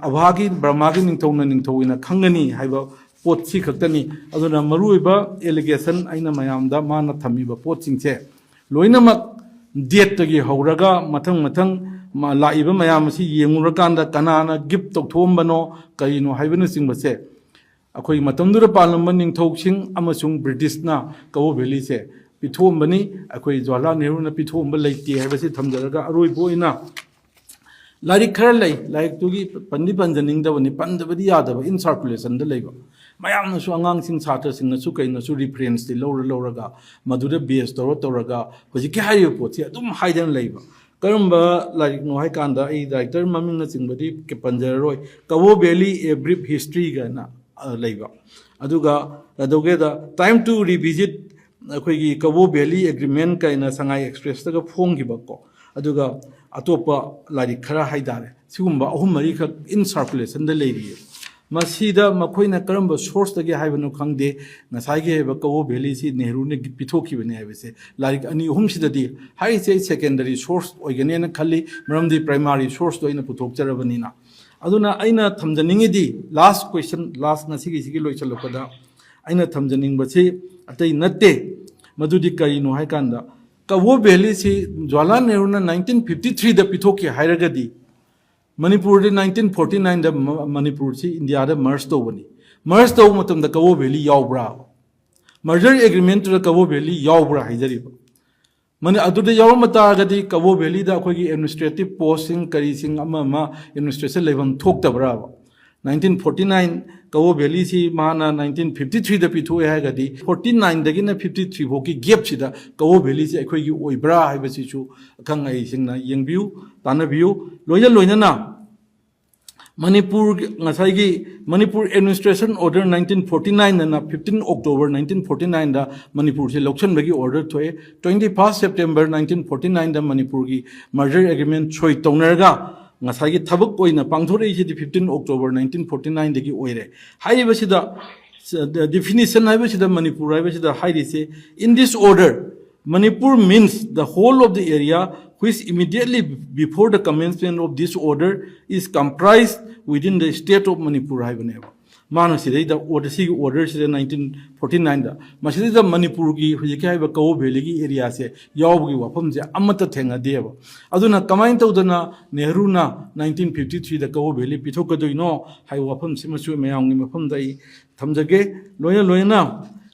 ꯑꯕꯥꯒꯤ, ꯕ꯭ꯔꯍꯃꯥꯒꯤ ꯅꯤꯡꯊꯧꯅ ꯅꯤꯡꯊꯧ ꯑꯣꯏꯅ ꯈꯪꯒꯅꯤ ꯍꯥꯏꯕ ꯄꯣꯠꯁꯤ ꯈꯛꯇꯅꯤ꯫ ꯑꯗꯨꯅ ꯃꯔꯨꯑꯣꯏꯕ ꯑꯦꯂꯤꯒꯦꯁꯟ ꯑꯩꯅ ꯃꯌꯥꯝꯗ ꯃꯥꯅ ꯊꯝꯃꯤꯕ ꯄꯣꯠꯁꯤꯡꯁꯦ ꯂꯣꯏꯅꯃꯛ ꯗꯦꯠꯇꯒꯤ ꯍꯧꯔꯒ ꯃꯊꯪ ꯃꯊꯪ ꯃ-, ꯂꯥꯛꯏꯕ ꯃꯌꯥꯝ ꯑꯁꯤ ꯌꯦꯡꯉꯨꯔꯀꯥꯟꯗ ꯀꯅꯥꯅ ꯒꯤꯐ ꯇꯧꯊꯣꯛꯑꯝꯕꯅꯣ, ꯀꯔꯤꯅꯣ ꯍꯥꯏꯕꯅꯆꯤꯡꯕꯁꯦ ꯑꯩꯈꯣꯏꯒꯤ ꯃꯇꯝꯗꯨꯗ ꯄꯥꯜꯂꯝꯕ ꯅꯤꯡꯊꯧꯁꯤꯡ ꯑꯃꯁꯨꯡ ꯕ꯭ꯔꯤꯇꯤꯁꯅ ꯀꯕꯣ ꯚꯦꯂꯤꯁꯦ ꯄꯤꯊꯣꯛꯑꯝꯕꯅꯤ꯫ ꯑꯩꯈꯣꯏ ꯖꯋꯥꯍꯔꯂꯥꯜ ꯅꯦꯍꯔꯨꯅ ꯄꯤꯊꯣꯛꯑꯝꯕ ꯂꯩꯇꯦ ꯍꯥꯏꯕꯁꯤ ꯊꯝꯖꯔꯒ, ꯑꯔꯣꯏꯕ ꯑꯣꯏꯅ ꯂꯥꯏꯔꯤꯛ ꯈꯔ ꯂꯩ, ꯂꯥꯏꯔꯤꯛꯇꯨꯒꯤ ꯄꯟꯗꯤ ꯄꯟꯖꯅꯤꯡꯗꯕꯅꯤ, ꯄꯟꯗꯕꯗꯤ ꯌꯥꯗꯕ, in circulationꯗ ꯂꯩꯕ꯫ ꯃꯌꯥꯝꯅꯁꯨ, ꯑꯉꯥꯡꯁꯤꯡ, ꯁꯥꯇ꯭ꯔꯁꯤꯡꯅꯁꯨ ꯀꯩꯅꯁꯨ ꯔꯤꯐꯔꯦꯟꯁꯇꯤ ꯂꯧꯔ ꯂꯧꯔꯒ, ꯃꯗꯨꯗ ꯕꯦꯁ ꯇꯧꯔ ꯇꯧꯔꯒ ꯍꯧꯖꯤꯛꯀꯤ ꯍꯥꯏꯔꯤꯕ ꯄꯣꯠꯁꯤ ꯑꯗꯨꯝ ꯍꯥꯏꯗꯅ ꯂꯩꯕ꯫ ꯀꯔꯝꯕ ꯂꯥꯏꯔꯤꯛꯅꯣ ꯍꯥꯏ ꯀꯥꯟꯗ, ꯑꯩ ꯗꯥꯏꯔꯦꯛꯇꯔ ꯃꯃꯤꯡꯅꯆꯤꯡꯕꯗꯤ ꯄꯟꯖꯔꯔꯣꯏ, ꯀꯕꯣ ꯚꯦꯂꯤ ꯑꯦ ꯕ꯭ꯔꯤꯐ ꯍꯤꯁꯇ꯭ꯔꯤ ꯀꯥꯏꯅ, ꯑ, ꯂꯩꯕ꯫ ꯑꯗꯨꯒ ꯀꯩꯗꯧꯒꯦꯗ, ꯇꯥꯏꯝ ꯇꯨ ꯔꯤꯚꯤꯖꯤꯠ ꯑꯩꯈꯣꯏꯒꯤ ꯀꯕꯣ ꯚꯦꯂꯤ ꯑꯦꯒ꯭ꯔꯤꯃꯦꯟ ꯀꯥꯏꯅ ꯁꯉꯥꯏ ꯑꯦꯛꯁꯄ꯭ꯔꯦꯁꯇꯒ ꯐꯣꯡꯈꯤꯕꯀꯣ, ꯑꯗꯨꯒ ꯑꯇꯣꯞꯄ ꯂꯥꯏꯔꯤꯛ ꯈꯔ ꯍꯥꯏꯇꯥꯔꯦ, ꯁꯤꯒꯨꯝꯕ ꯑꯍꯨꯝ ꯃꯔꯤꯈꯛ ꯏꯟ ꯁꯥꯔꯀꯨꯂꯦꯁꯟꯗ ꯂꯩꯔꯤꯌꯦ꯫ ꯃꯁꯤꯗ ꯃꯈꯣꯏꯅ ꯀꯔꯝꯕ ꯁꯣꯔꯁꯇꯒꯤ ꯍꯥꯏꯕꯅꯣ ꯈꯪꯗꯦ, ꯉꯁꯥꯏꯒꯤ ꯍꯥꯏꯕ ꯀꯕꯣ ꯚꯦꯂꯤꯁꯤ ꯅꯦꯍꯔꯨꯅ ꯄꯤꯊꯣꯛꯈꯤꯕꯅꯤ ꯍꯥꯏꯕꯁꯦ ꯂꯥꯏꯔꯤꯛ ꯑꯅꯤ ꯑꯍꯨꯝꯁꯤꯗꯗꯤ ꯍꯥꯏꯔꯤꯁꯦ ꯑꯩ ꯁꯦꯀꯦꯟꯗꯔꯤ ꯁꯣꯔꯁ ꯑꯣꯏꯒꯅꯦꯅ ꯈꯜꯂꯤ, ꯃꯔꯝꯗꯤ ꯄ꯭ꯔꯥꯏꯃꯥꯔꯤ ꯁꯣꯔꯁꯇꯣ ꯑꯩꯅ ꯄꯨꯊꯣꯛꯆꯔꯕꯅꯤꯅ꯫ ꯑꯗꯨꯅ ꯑꯩꯅ ꯊꯝꯖꯅꯤꯡꯉꯤꯗꯤ, ꯂꯥꯁ ꯀ꯭ꯋꯦꯁꯟ, ꯂꯥꯁ ꯉꯁꯤꯒꯤꯁꯤꯒꯤ ꯂꯣꯏꯁꯤꯜꯂꯛꯄꯗ ꯑꯩꯅ ꯊꯝꯖꯅꯤꯡꯕꯁꯤ ꯑꯇꯩ ꯅꯠꯇꯦ, ꯃꯗꯨꯗꯤ ꯀꯔꯤꯅꯣ ꯍꯥꯏ ꯀꯥꯟꯗ, ꯀꯕꯣ ꯚꯦꯂꯤꯁꯤ ꯖꯋꯥꯍꯔꯂꯥꯜ ꯅꯦꯍꯔꯨꯅ ꯅꯥꯏꯟꯇꯤꯟ ꯐꯤꯐꯇꯤ ꯊ꯭ꯔꯤꯗ ꯄꯤꯊꯣꯛꯈꯤ ꯍꯥꯏꯔꯒꯗꯤ, ꯃꯅꯤꯄꯨꯔꯗꯤ ꯅꯥꯏꯟꯇꯤꯟ ꯐꯣꯔꯇꯤ ꯅꯥꯏꯟꯗ ꯃ-, ꯃꯅꯤꯄꯨꯔꯁꯤ ꯏꯟꯗꯤꯌꯥꯗ ꯃꯔꯖ ꯇꯧꯕꯅꯤ꯫ ꯃꯔꯖ ꯇꯧꯕ ꯃꯇꯝꯗ ꯀꯕꯣ ꯚꯦꯂꯤ ꯌꯥꯎꯕ꯭ꯔꯥ? ꯃꯔꯖꯔ ꯑꯦꯒ꯭ꯔꯤꯃꯦꯟꯇꯨꯗ ꯀꯕꯣ ꯚꯦꯂꯤ ꯌꯥꯎꯕ꯭ꯔꯥ ꯍꯥꯏꯖꯔꯤꯕ꯫ ꯃꯅꯤ-, ꯑꯗꯨꯗ ꯌꯥꯎꯔꯝꯕ ꯇꯥꯔꯒꯗꯤ ꯀꯕꯣ ꯚꯦꯂꯤꯗ ꯑꯩꯈꯣꯏꯒꯤ ꯑꯦꯗꯃꯤꯅꯤꯁꯇ꯭ꯔꯦꯇꯤꯚ ꯄꯣꯁꯁꯤꯡ ꯀꯔꯤꯁꯤꯡ ꯑꯃ ꯑꯃ ꯑꯦꯗꯃꯤꯅꯤꯁꯇ꯭ꯔꯦꯁꯟ ꯂꯩꯐꯝ ꯊꯣꯛꯇꯕ꯭ꯔꯥꯕ? ꯅꯥꯏꯟꯇꯤꯟ ꯐꯣꯔꯇꯤ ꯅꯥꯏꯟ ꯀꯕꯣ ꯚꯦꯂꯤꯁꯤ ꯃꯥꯅ ꯅꯥꯏꯟꯇꯤꯟ ꯐꯤꯐꯇꯤ ꯊ꯭ꯔꯤꯗ ꯄꯤꯊꯣꯛꯑꯦ ꯍꯥꯏꯔꯒꯗꯤ, ꯐꯣꯔꯇꯤ ꯅꯥꯏꯟꯗꯒꯤꯅ ꯐꯤꯐꯇꯤ ꯊ꯭ꯔꯤ ꯐꯥꯎꯒꯤ ꯒꯦꯞꯁꯤꯗ ꯀꯕꯣ ꯚꯦꯂꯤꯁꯤ ꯑꯩꯈꯣꯏꯒꯤ ꯑꯣꯏꯕ꯭ꯔꯥ ꯍꯥꯏꯕꯁꯤꯁꯨ ꯑꯈꯪ ꯑꯍꯩꯁꯤꯡꯅ ꯌꯦꯡꯕꯤꯌꯨ, ꯇꯥꯟꯅꯕꯤꯌꯨ꯫ ꯂꯣꯏꯅ ꯂꯣꯏꯅꯅ ꯃꯅꯤꯄꯨꯔꯒꯤ, ꯉꯁꯥꯏꯒꯤ Manipur administration order nineteen forty nine ꯑꯅ ꯐꯤꯐꯇꯤꯟ ꯑꯣꯛꯇꯣꯕꯔ ꯅꯥꯏꯟꯇꯤꯟ ꯐꯣꯔꯇꯤ ꯅꯥꯏꯟꯗ ꯃꯅꯤꯄꯨꯔꯁꯦ ꯂꯧꯁꯤꯟꯕꯒꯤ ꯑꯣꯔꯗꯔ ꯊꯣꯛꯑꯦ꯫ Twenty first September nineteen forty ꯅꯥꯏꯟꯗ ꯃꯅꯤꯄꯨꯔꯒꯤ ꯃꯔꯖꯔ ꯑꯦꯒ꯭ꯔꯤꯃꯦꯟ ꯁꯣꯏ ꯇꯧꯅꯔꯒ ꯉꯁꯥꯏꯒꯤ ꯊꯕꯛ ꯑꯣꯏꯅ ꯄꯥꯡꯊꯣꯔꯛꯏꯁꯤꯗꯤ ꯐꯤꯐꯇꯤꯟ ꯑꯣꯛꯇꯣꯕꯔ ꯅꯥꯏꯟꯇꯤꯟ ꯐꯣꯔꯇꯤ ꯅꯥꯏꯟꯗꯒꯤ ꯑꯣꯏꯔꯦ꯫ ꯍꯥꯏꯔꯤꯕꯁꯤꯗ, ꯗꯤꯐꯤꯅꯤꯁꯟ ꯍꯥꯏꯕꯁꯤꯗ, ꯃꯅꯤꯄꯨꯔ ꯍꯥꯏꯕꯁꯤꯗ ꯍꯥꯏꯔꯤꯁꯦ, "In this order, Manipur means the whole of the area which immediately before the commencement of this order is comprised within the state of Manipur" ꯍꯥꯏꯕꯅꯦꯕ꯫ ꯃꯥꯅ ꯁꯤꯗꯩꯗ ꯑꯣꯔꯗꯔ, ꯁꯤꯒꯤ ꯑꯣꯔꯗꯔꯁꯤꯗ nineteen forty ꯅꯥꯏꯟꯗ ꯃꯁꯤꯗꯩꯗ ꯃꯅꯤꯄꯨꯔꯒꯤ ꯍꯧꯖꯤꯛꯀꯤ ꯍꯥꯏꯔꯤꯕ ꯀꯕꯣ ꯚꯦꯂꯤꯒꯤ ꯑꯦꯔꯤꯌꯥꯁꯦ ꯌꯥꯎꯕꯒꯤ ꯋꯥꯐꯝꯁꯦ ꯑꯃꯠꯇ ꯊꯦꯡꯅꯗꯦꯕ꯫ ꯑꯗꯨꯅ ꯀꯃꯥꯏꯅ ꯇꯧꯗꯅ ꯅꯦꯍꯔꯨꯅ ꯅꯥꯏꯟꯇꯤꯟ ꯐꯤꯐꯇꯤ ꯊ꯭ꯔꯤꯗ ꯀꯕꯣ ꯚꯦꯂꯤ ꯄꯤꯊꯣꯛꯀꯗꯣꯏꯅꯣ ꯍꯥꯏꯕ ꯋꯥꯐꯝꯁꯤꯃꯁꯨ ꯃꯌꯥꯝꯒꯤ ꯃꯐꯝꯗ ꯑꯩ ꯊꯝꯖꯒꯦ꯫ ꯂꯣꯏꯅ ꯂꯣꯏꯅꯅ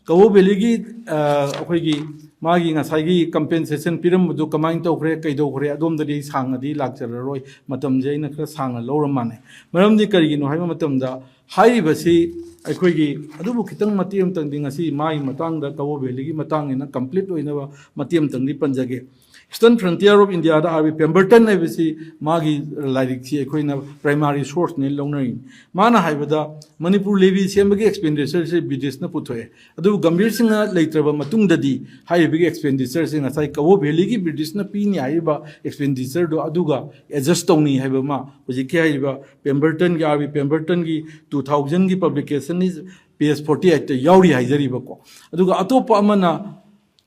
ꯀꯕꯣ ꯚꯦꯂꯤꯒꯤ, ꯑ, ꯑꯩꯈꯣꯏꯒꯤ ꯃꯥꯒꯤ ꯉꯁꯥꯏꯒꯤ ꯀꯝꯄꯦꯟꯁꯦꯁꯟ ꯄꯤꯔꯝꯕꯗꯨ ꯀꯃꯥꯏꯅ ꯇꯧꯈ꯭ꯔꯦ, ꯀꯩꯗꯧꯈ꯭ꯔꯦ, ꯑꯗꯣꯝꯗꯗꯤ ꯑꯩ ꯁꯥꯡꯅꯗꯤ ꯂꯥꯛꯆꯔꯔꯣꯏ, ꯃꯇꯝꯁꯦ ꯑꯩꯅ ꯈꯔ ꯁꯥꯡꯅ ꯂꯧꯔ ꯃꯥꯟꯅꯩ꯫ ꯃꯔꯝꯗꯤ ꯀꯔꯤꯒꯤꯅꯣ ꯍꯥꯏꯕ ꯃꯇꯝꯗ, ꯍꯥꯏꯔꯤꯕꯁꯤ ꯑꯩꯈꯣꯏꯒꯤ ꯑꯗꯨꯕꯨ ꯈꯤꯇꯪ ꯃꯇꯦꯛ ꯑꯃꯇꯪꯗꯤ ꯉꯁꯤ ꯃꯥꯒꯤ ꯃꯇꯥꯡꯗ, ꯀꯕꯣ ꯚꯦꯂꯤꯒꯤ ꯃꯇꯥꯡꯅꯤꯅ complete ꯑꯣꯏꯅꯕ ꯃꯇꯦꯛ ꯑꯃꯇꯪꯗꯤ ꯄꯟꯖꯒꯦ꯫ Eastern Frontier of India the R V Pemberton ꯍꯥꯏꯕꯁꯤ ꯃꯥꯒꯤ ꯂꯥꯏꯔꯤꯛꯁꯤ ꯑꯩꯈꯣꯏꯅ primary source ꯅꯤ ꯂꯧꯅꯔꯤꯅꯤ꯫ ꯃꯥꯅ ꯍꯥꯏꯕꯗ ꯃꯅꯤꯄꯨꯔ levy ꯁꯦꯝꯕꯒꯤ expenditure ꯁꯦ British ꯅ ꯄꯨꯊꯣꯛꯑꯦ, ꯑꯗꯨꯕꯨ ꯒꯝꯚꯤꯔ ꯁꯤꯡꯍ ꯂꯩꯇ꯭ꯔꯕ ꯃꯇꯨꯡꯗꯗꯤ ꯍꯥꯏꯔꯤꯕꯒꯤ expenditure ꯁꯦ ꯉꯁꯥꯏ ꯀꯕꯣ ꯚꯦꯂꯤꯒꯤ British ꯅ ꯄꯤꯅꯤ ꯍꯥꯏꯔꯤꯕ expenditure ꯗꯣ ꯑꯗꯨꯒ adjust ꯇꯧꯅꯤ ꯍꯥꯏꯕ ꯑꯃ ꯍꯧꯖꯤꯛꯀꯤ ꯍꯥꯏꯔꯤꯕ Pemberton ꯒꯤ, R V Pemberton ꯒꯤ two thousand ꯒꯤ publication ꯅꯤ, page forty eight ꯇ ꯌꯥꯎꯔꯤ ꯍꯥꯏꯖꯔꯤꯕꯀꯣ꯫ ꯑꯗꯨꯒ ꯑꯇꯣꯞꯄ ꯑꯃꯅ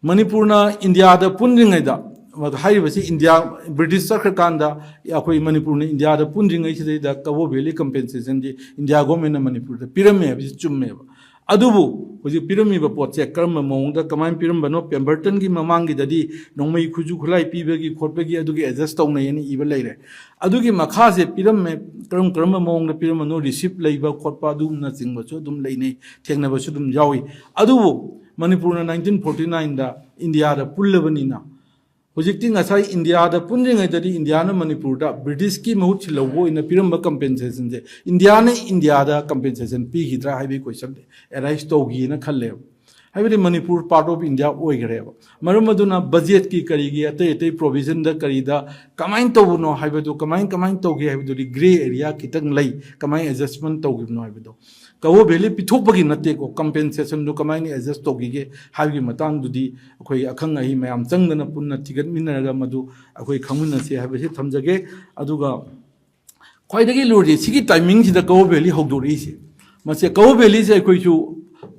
ꯃꯅꯤꯄꯨꯔꯅ ꯏꯟꯗꯤꯌꯥꯗ ꯄꯨꯟꯗ꯭ꯔꯤꯉꯩꯗ, ꯍꯥꯏꯔꯤꯕꯁꯤ ꯏꯟꯗꯤꯌꯥ, British ꯆꯠꯈ꯭ꯔꯀꯥꯟꯗ ꯑꯩꯈꯣꯏ ꯃꯅꯤꯄꯨꯔꯅ ꯏꯟꯗꯤꯌꯥꯗ ꯄꯨꯟꯗ꯭ꯔꯤꯉꯩꯁꯤꯗꯩꯗ ꯀꯕꯣ ꯚꯦꯂꯤ compensation ꯗꯤ ꯏꯟꯗꯤꯌꯥ government ꯅ ꯃꯅꯤꯄꯨꯔꯗ ꯄꯤꯔꯝꯃꯦ ꯍꯥꯏꯕꯁꯤ ꯆꯨꯝꯃꯦꯕ꯫ ꯑꯗꯨꯕꯨ ꯍꯧꯖꯤꯛ ꯄꯤꯔꯝꯃꯤꯕ ꯄꯣꯠꯁꯦ ꯀꯔꯝꯕ ꯃꯑꯣꯡꯗ ꯀꯃꯥꯏꯅ ꯄꯤꯔꯝꯕꯅꯣ, Pemberton ꯒꯤ ꯃꯃꯥꯡꯒꯤꯗꯗꯤ ꯅꯣꯡꯃꯩ ꯈꯨꯠꯁꯨ ꯈꯨꯠꯂꯥꯏ ꯄꯤꯕꯒꯤ ꯈꯣꯠꯄꯒꯤ ꯑꯗꯨꯒꯤ adjust ꯇꯧꯅꯩ ꯍꯥꯏꯅ ꯏꯕ ꯂꯩꯔꯦ꯫ ꯑꯗꯨꯒꯤ ꯃꯈꯥꯁꯦ ꯄꯤꯔꯝꯃꯦ, ꯀꯔꯝ ꯀꯔꯝꯕ ꯃꯑꯣꯡꯗ ꯄꯤꯔꯝꯕꯅꯣ, receipt ꯂꯩꯕ ꯈꯣꯠꯄ ꯑꯗꯨꯝꯅꯆꯤꯡꯕꯁꯨ ꯑꯗꯨꯝ ꯂꯩꯅꯩ, ꯊꯦꯡꯅꯕꯁꯨ ꯑꯗꯨꯝ ꯌꯥꯎꯏ꯫ ꯑꯗꯨꯕꯨ ꯃꯅꯤꯄꯨꯔꯅ nineteen forty nine ꯗ ꯏꯟꯗꯤꯌꯥꯗ ꯄꯨꯜꯂꯕꯅꯤꯅ, ꯍꯧꯖꯤꯛꯇꯤ ꯉꯁꯥꯏ ꯏꯟꯗꯤꯌꯥꯗ ꯄꯨꯟꯗ꯭ꯔꯤꯉꯩꯗꯗꯤ ꯏꯟꯗꯤꯌꯥꯅ ꯃꯅꯤꯄꯨꯔꯗ British ꯀꯤ ꯃꯍꯨꯠ ꯁꯤꯜꯍꯧꯕ ꯑꯣꯏꯅ ꯄꯤꯔꯝꯕ compensation ꯁꯦ ꯏꯟꯗꯤꯌꯥꯅ ꯏꯟꯗꯤꯌꯥꯗ compensation ꯄꯤꯈꯤꯗ꯭ꯔꯥ ꯍꯥꯏꯕꯒꯤ question ꯗꯤ arise ꯇꯧꯈꯤꯅ ꯈꯜꯂꯦꯕ꯫ ꯍꯥꯏꯕꯗꯤ ꯃꯅꯤꯄꯨꯔ part of India ꯑꯣꯏꯈ꯭ꯔꯦꯕ꯫ ꯃꯔꯝ ꯑꯗꯨꯅ budget ꯀꯤ ꯀꯔꯤꯒꯤ ꯑꯇꯩ ꯑꯇꯩ provision ꯗ ꯀꯔꯤꯗ ꯀꯃꯥꯏꯅ ꯇꯧꯕꯅꯣ ꯍꯥꯏꯕꯗꯨ, ꯀꯃꯥꯏ ꯀꯃꯥꯏꯅ ꯇꯧꯒꯦ ꯍꯥꯏꯕꯗꯨꯗꯤ grey area ꯈꯤꯇꯪ ꯂꯩ, ꯀꯃꯥꯏꯅ adjustment ꯇꯧꯈꯤꯕꯅꯣ ꯍꯥꯏꯕꯗꯣ꯫ ꯀꯕꯣ ꯚꯦꯂꯤ ꯄꯤꯊꯣꯛꯄꯒꯤ ꯅꯠꯇꯦꯀꯣ, compensation ꯗꯨ ꯀꯃꯥꯏꯅ adjust ꯇꯧꯈꯤꯒꯦ ꯍꯥꯏꯕꯒꯤ ꯃꯇꯥꯡꯗꯨꯗꯤ ꯑꯩꯈꯣꯏ ꯑꯈꯪ ꯑꯍꯩ ꯃꯌꯥꯝ ꯆꯪꯗꯅ ꯄꯨꯟꯅ ꯊꯤꯒꯠꯃꯤꯟꯅꯔꯒ ꯃꯗꯨ ꯑꯩꯈꯣꯏ ꯈꯪꯃꯤꯟꯅꯁꯤ ꯍꯥꯏꯕꯁꯤ ꯊꯝꯖꯒꯦ꯫ ꯑꯗꯨꯒ ꯈ꯭ꯋꯥꯏꯗꯒꯤ ꯂꯨꯔꯤꯁꯦ ꯁꯤꯒꯤ timing ꯁꯤꯗ ꯀꯕꯣ ꯚꯦꯂꯤ ꯍꯧꯗꯣꯔꯛꯏꯁꯦ꯫ ꯃꯁꯦ ꯀꯕꯣ ꯚꯦꯂꯤꯁꯦ ꯑꯩꯈꯣꯏꯁꯨ,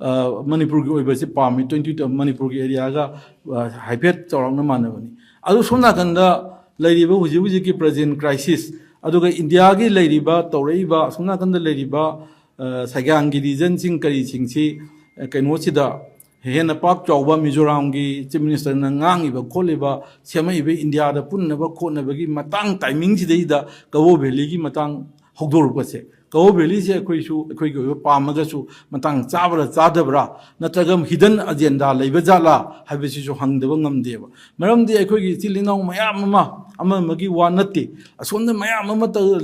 ꯑ, ꯃꯅꯤꯄꯨꯔꯒꯤ ꯑꯣꯏꯕꯁꯤ ꯄꯥꯝꯃꯤ, twenty ꯇꯨ ꯃꯅꯤꯄꯨꯔꯒꯤ area ꯒ, ꯑ, ꯍꯥꯏꯐꯦꯠ ꯆꯥꯎꯔꯥꯛꯅ ꯃꯥꯟꯅꯕꯅꯤ꯫ ꯑꯗꯨ ꯁꯣꯝ ꯅꯥꯀꯟꯗ ꯂꯩꯔꯤꯕ ꯍꯧꯖꯤꯛ ꯍꯧꯖꯤꯛꯀꯤ present crisis, ꯑꯗꯨꯒ ꯏꯟꯗꯤꯌꯥꯒꯤ ꯂꯩꯔꯤꯕ, ꯇꯧꯔꯛꯏꯕ, ꯑꯁꯣꯝ ꯅꯥꯀꯟꯗ ꯂꯩꯔꯤꯕ, ꯑ, ꯁꯩꯒꯥꯡꯒꯤ region ꯁꯤꯡ ꯀꯔꯤꯁꯤꯡꯁꯤ, ꯑ, ꯀꯩꯅꯣꯁꯤꯗ ꯍꯦꯟꯅ ꯄꯥꯛ ꯆꯥꯎꯕ ꯃꯤꯖꯣꯔꯥꯝꯒꯤ Chief Minister ꯅ ꯉꯥꯡꯉꯤꯕ ꯈꯣꯠꯂꯤꯕ, ꯁꯦꯝꯃꯛꯏꯕ ꯏꯟꯗꯤꯌꯥꯗ ꯄꯨꯟꯅꯕ ꯈꯣꯠꯅꯕꯒꯤ ꯃꯇꯥꯡ timing ꯁꯤꯗꯩꯗ ꯀꯕꯣ ꯚꯦꯂꯤꯒꯤ ꯃꯇꯥꯡ ꯍꯧꯗꯣꯔꯛꯄꯁꯦ ꯀꯕꯣ ꯚꯦꯂꯤꯁꯦ ꯑꯩꯈꯣꯏꯁꯨ ꯑꯩꯈꯣꯏꯒꯤ ꯑꯣꯏꯕ ꯄꯥꯝꯃꯒꯁꯨ ꯃꯇꯥꯡ ꯆꯥꯕ꯭ꯔꯥ ꯆꯥꯗꯕ꯭ꯔꯥ, ꯅꯠꯇ꯭ꯔꯒ ꯍꯤꯗꯟ ꯑꯖꯦꯟꯗꯥ ꯂꯩꯕ ꯖꯥꯠꯂꯥ ꯍꯥꯏꯕꯁꯤꯁꯨ ꯍꯪꯗꯕ ꯉꯝꯗꯦꯕ꯫ ꯃꯔꯝꯗꯤ ꯑꯩꯈꯣꯏꯒꯤ ꯏꯆꯤꯜ ꯏꯅꯥꯎ ꯃꯌꯥꯝ ꯑꯃ ꯑꯃ ꯑꯃꯒꯤ ꯋꯥ ꯅꯠꯇꯦ, ꯑꯁꯣꯝꯗ ꯃꯌꯥꯝ ꯑꯃ ꯇꯧ-,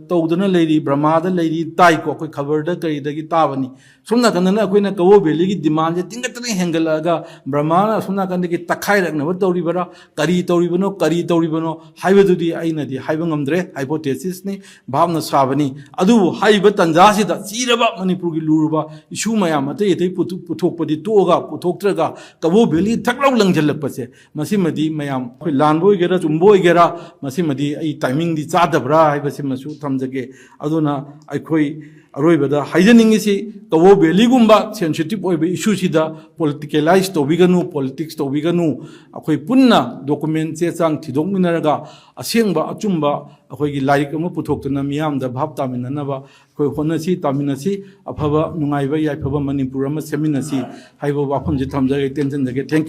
ꯇꯧꯗꯅ ꯂꯩꯔꯤ, ꯕ꯭ꯔꯃꯥꯗ ꯂꯩꯔꯤ, ꯇꯥꯏꯀꯣ, ꯑꯩꯈꯣꯏ ꯈꯕꯔꯗ ꯀꯔꯤꯗꯒꯤ ꯇꯥꯕꯅꯤ꯫ ꯁꯣꯝ ꯅꯥꯀꯟꯗꯅ ꯑꯩꯈꯣꯏꯅ ꯀꯕꯣ ꯚꯦꯂꯤꯒꯤ ꯗꯤꯃꯥꯟꯁꯦ ꯇꯤꯡꯒꯠꯇꯅ ꯍꯦꯟꯒꯠꯂꯛꯑꯒ ꯕ꯭ꯔꯃꯥꯅ ꯑꯁꯣꯝ ꯅꯥꯀꯟꯗꯒꯤ ꯇꯛꯈꯥꯏꯔꯛꯅꯕ ꯇꯧꯔꯤꯕꯔꯥ, ꯀꯔꯤ ꯇꯧꯔꯤꯕꯅꯣ, ꯀꯔꯤ ꯇꯧꯔꯤꯕꯅꯣ ꯍꯥꯏꯕꯗꯨꯗꯤ ꯑꯩꯅꯗꯤ ꯍꯥꯏꯕ ꯉꯝꯗ꯭ꯔꯦ, ꯍꯥꯏꯄꯣꯊꯦꯁꯤꯁꯅꯤ, ꯚꯥꯞꯅ ꯁꯥꯕꯅꯤ꯫ ꯑꯗꯨꯕꯨ ꯍꯥꯏꯔꯤꯕ ꯇꯥꯟꯖꯥꯁꯤꯗ ꯆꯤꯔꯕ ꯃꯅꯤꯄꯨꯔꯒꯤ ꯂꯨꯔꯕ ꯏꯁꯨ ꯃꯌꯥꯝ ꯑꯇꯩ ꯑꯇꯩ ꯄꯨꯊꯣꯛ-, ꯄꯨꯊꯣꯛꯄꯗꯤ ꯇꯣꯛꯑꯒ, ꯄꯨꯊꯣꯛꯇ꯭ꯔꯒ ꯀꯕꯣ ꯚꯦꯂꯤ ꯊꯛ ꯂꯥꯎ ꯂꯪꯁꯤꯜꯂꯛꯄꯁꯦ, ꯃꯁꯤꯃꯗꯤ ꯃꯌꯥꯝ ꯑꯩꯈꯣꯏ ꯂꯥꯟꯕ ꯑꯣꯏꯒꯦꯔꯥ, ꯆꯨꯝꯕ ꯑꯣꯏꯒꯦꯔꯥ, ꯃꯁꯤꯃꯗꯤ ꯑꯩ ꯇꯥꯏꯃꯤꯡꯗꯤ ꯆꯥꯗꯕ꯭ꯔꯥ ꯍꯥꯏꯕꯁꯤꯃꯁꯨ ꯊꯝꯖꯒꯦ꯫ ꯑꯗꯨꯅ ꯑꯩꯈꯣꯏ ꯑꯔꯣꯏꯕꯗ ꯍꯥꯏꯖꯅꯤꯡꯉꯤꯁꯤ, ꯀꯕꯣ ꯚꯦꯂꯤꯒꯨꯝꯕ ꯁꯦꯟꯁꯤꯇꯤꯚ ꯑꯣꯏꯕ ꯏꯁꯨꯁꯤꯗ ꯄꯣꯂꯤꯇꯤꯀꯦꯂꯥꯏꯁ ꯇꯧꯕꯤꯒꯅꯨ, ꯄꯣꯂꯤꯇꯤꯛꯁ ꯇꯧꯕꯤꯒꯅꯨ꯫ ꯑꯩꯈꯣꯏ ꯄꯨꯟꯅ ꯗꯣꯀꯨꯃꯦꯟ ꯆꯦ ꯆꯥꯡ ꯊꯤꯗꯣꯛꯃꯤꯟꯅꯔꯒ ꯑꯁꯦꯡꯕ ꯑꯆꯨꯝꯕ ꯑꯩꯈꯣꯏꯒꯤ ꯂꯥꯏꯔꯤꯛ ꯑꯃ ꯄꯨꯊꯣꯛꯇꯨꯅ ꯃꯤꯌꯥꯝꯗ ꯚꯥꯞ ꯇꯥꯃꯤꯟꯅꯅꯕ ꯑꯩꯈꯣꯏ ꯍꯣꯠꯅꯁꯤ, ꯇꯥꯃꯤꯟꯅꯁꯤ꯫ ꯑꯐꯕ, ꯅꯨꯡꯉꯥꯏꯕ, ꯌꯥꯏꯐꯕ ꯃꯅꯤꯄꯨꯔ ꯑꯃ ꯁꯦꯝꯃꯤꯟꯅꯁꯤ ꯍꯥꯏꯕ ꯋꯥꯐꯝꯁꯤ ꯊꯝꯖꯒꯦ, ꯇꯦꯟꯁꯤꯟꯖꯒꯦ꯫ Thank you꯫